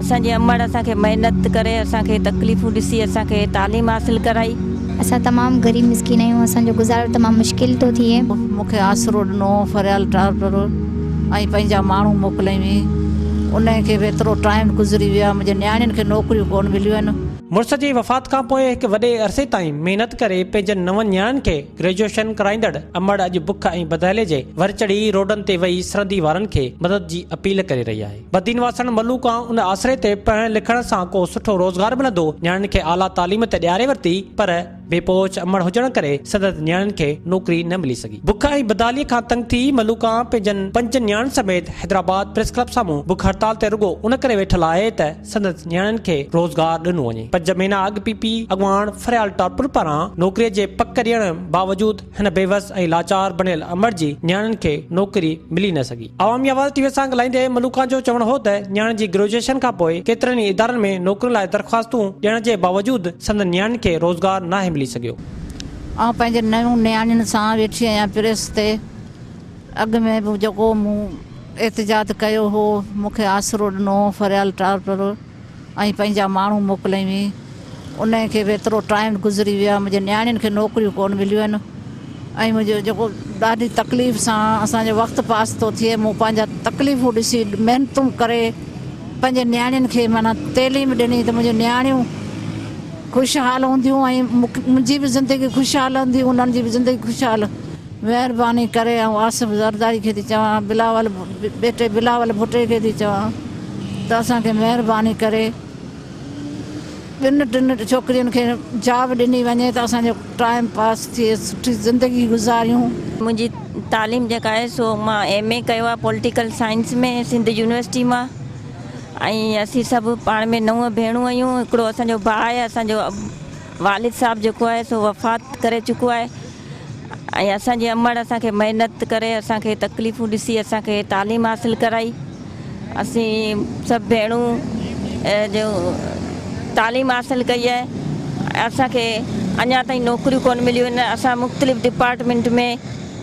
اسان جي امڙ اسان کي محنت ڪري اسان کي تڪليفون ڏسي اسان کي تعليم حاصل ڪرائي. اسان تمام غريب مسڪين آهيون اسان جو گذارو تمام مشڪل ٿو ٿئي. مون کي آسرو ڏنو فريال ٽالپر ۽ پنهنجا ماڻهو موڪليائين انهن کي به ايترو ٽائيم گذري ويو آهي منهنجي نياڻين کي نوڪريون ڪونه مليون آهن. مڙس جي وفات کان پوء هڪ وڏي عرصي تائين محنت ڪري پنهنجن نون نياڻين کي گريجوئيشن ڪرائيندڙ امڙ اڄ بک ۽ بدحالي جي ور چڙهي روڊن تي ويهي سرندي وارن کي مدد جي اپيل ڪري رهي آهي. بدين واسڻ ملوڪان ان آسري تي پڙهڻ لکڻ سان ڪو سٺو روزگار ملندو، نياڻين کي اعليٰ تعليم ته ڏياري ورتي پر بي پهچ امڙ هجڻ ڪري سندس نياڻين کي نوڪري نه ملي سگهي. بک ۽ بدحالي کان تنگ ٿي ملوڪان پنهنجن پنجن نياڻين سميت حيدرآباد پريس ڪلب سامهون بک هڙتال تي رڳو ان ڪري ويٺل آهي ته سندس نياڻين کي روزگار ڏنو وڃي. پنج مهينا اڳ پي پي اڳواڻ فريال ٽالپر پاران نوڪري جي پڪ ڏيڻ باوجود هن بيوس ۽ لاچار بڻيل امڙ جي نياڻين کي نوڪري ملي نه سگهي. عوامي آواز ٽي وي سان ڳالهائيندي ملوڪان جو چوڻ هو ته نياڻين جي گريجوئيشن کانپوء ڪيترن ئي ادارن ۾ نوڪرين لاء درخواستون ڏيڻ جي باوجود سندن نياڻين کي روزگار ناهي ملي سگهيو. آئون پنهنجي نون نياڻين سان ويٺي آهيان پريس تي اڳ ۾ به جيڪو مون احتجاج ڪيو هو مون کي آسرو ڏنو فريال ٽالپر ۽ پنهنجا ماڻهو موڪليائين انهن کي به ايترو ٽائيم گذري ويو آهي منهنجي نياڻين کي نوڪريون ڪونه مليون آهن ۽ منهنجو جيڪو ڏاڍي تڪليف سان اسان جو وقت پاس ٿو ٿئي مون پنهنجا تڪليفون ڏسي محنتون ڪري پنهنجي نياڻين کي معنيٰ تعليم ڏني ته منهنجون نياڻيون خوشحال هونديون ۽ منهنجي به زندگي خوشحال هوندي انهن جي به زندگي خوشحال مهرباني ڪري آئون آصف زرداري کي ٿي چوان بلاول بيٽي بلاول ڀٽي کي ٿي چوان ته اسان کي مهرباني ڪري ٻن ٽن ڇوڪرين کي جاب ڏني وڃي ته اسان جو ٽائيم پاس ٿئي سٺي زندگي گذاريون. منهنجي تعليم جيڪا آهي سو مان ايم اي ڪيو آهي پوليٽيڪل سائنس ۾ سنڌ يونيورسٽي مان ۽ اسين سڀ پاڻ ۾ نو ڀيڻون آهيون هڪڙو اسان جو ڀاء آهي اسان جو والد صاحب جيڪو آهي سو وفات ڪري چڪو آهي ۽ اسان جي امڙ اسان کي محنت ڪري اسان کي تڪليفون ڏسي اسان کي تعليم حاصل ڪرائي اسين سڀ ڀيڻون جو تعليم حاصل ڪئي آهي اسان کي اڃا تائين نوڪريون ڪون مليون آهن اسان مختلف ڊپارٽمينٽ ۾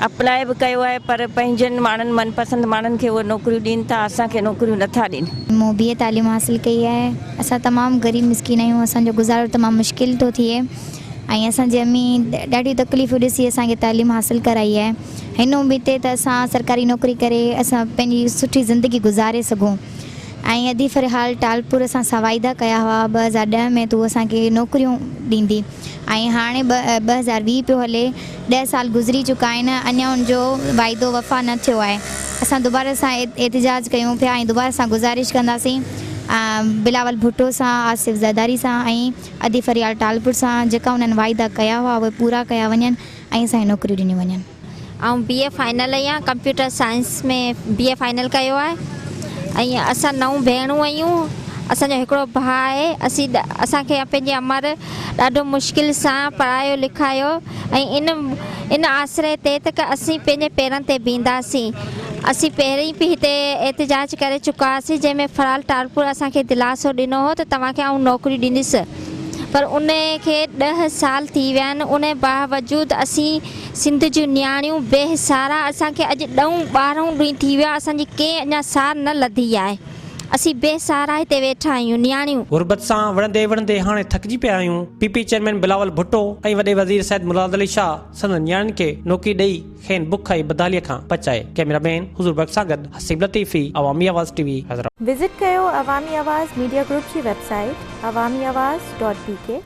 اپلائي به ڪيو آهي پر پنهنجن ماڻهن من پسند ماڻهن کي اهي نوڪريون ڏين ٿا اسان کي نوڪريون نٿا ڏين. مون بي اي تعليم حاصل ڪئي آهي اسان تمام غريب مسڪين آهيون اسان جو گذارو تمام مشڪل ٿو ٿئي ۽ اسان جي امي ڏاڍيون تڪليفون ڏسي اسان کي تعليم حاصل ڪرائي آهي هن اميد تي ته اسان سرڪاري نوڪري ڪري اسان پنهنجي سٺي زندگي گذاري سگهون ۽ ادي فرحال ٽالپور اسان سان واعدا ڪيا هئا 2010 ۾ ته هو اسان کي نوڪريون ڏيندي ۽ هاڻي 2020 پيو هلي ڏهه سال گذري چڪا آهن اڃا ان جو واعدو وفا نه ٿيو آهي اسان دوباره سان احتجاج ڪيون پيا ۽ دوباره سان گذارش ڪنداسين بلاول ڀٽو سان آصف زرداري سان ۽ ادي فريال ٽالپر سان جيڪا انهن واعدا ڪيا هئا اهي پورا ڪيا وڃن ۽ اسان کي نوڪريون ڏنيون وڃن. آئون بي اي فائنل آهيان computer science ۾ B A final ڪيو آهي ۽ اسان نو ڀيڻون آهيون اسان جو هڪڙو ڀاء آهي اسين اسان کي پنهنجي امڙ ڏاڍو مشڪل سان پڙهايو لکايو ۽ ان ان آسري تي ته اسين پنهنجي پيرن تي بيهنداسين اسين پهرين به هتي احتجاج ڪري چڪا هئاسين جنهن ۾ فرحال ٽالپور اسان کي دلاسو ڏنو هو ته توهان کي آئون نوڪريون ڏيندس پر ان کي ڏهه سال ٿي ويا آهن ان باوجود اسين سنڌ جون نياڻيون بي سهارا اسان کي اڄ ڏهون ٻارهون ڏينهن ٿي ويو آهي اسان جي ڪنهن اڃا سار نه لڌي آهي اسين بي سهارا هتي ويٺا آهيون نياڻيون. غربت سان وڙهندي وڙهندي هاڻي ٿڪجي پيا آهيون، P P chairman Bilawal Bhutto ۽ وڏي وزير سيد مراد علي شاهه سندن نياڻين کي نوڪري ڏئي کين بک ۽ بدحالي کان بچائي، ڪئميرا مين حضور بخش سان گڏ Haseeb Latifi, Awami Awaz T V, Hyderabad. Visit ڪيو عوامي آواز ميڊيا گروپ جي website Awami Awaz dot B K.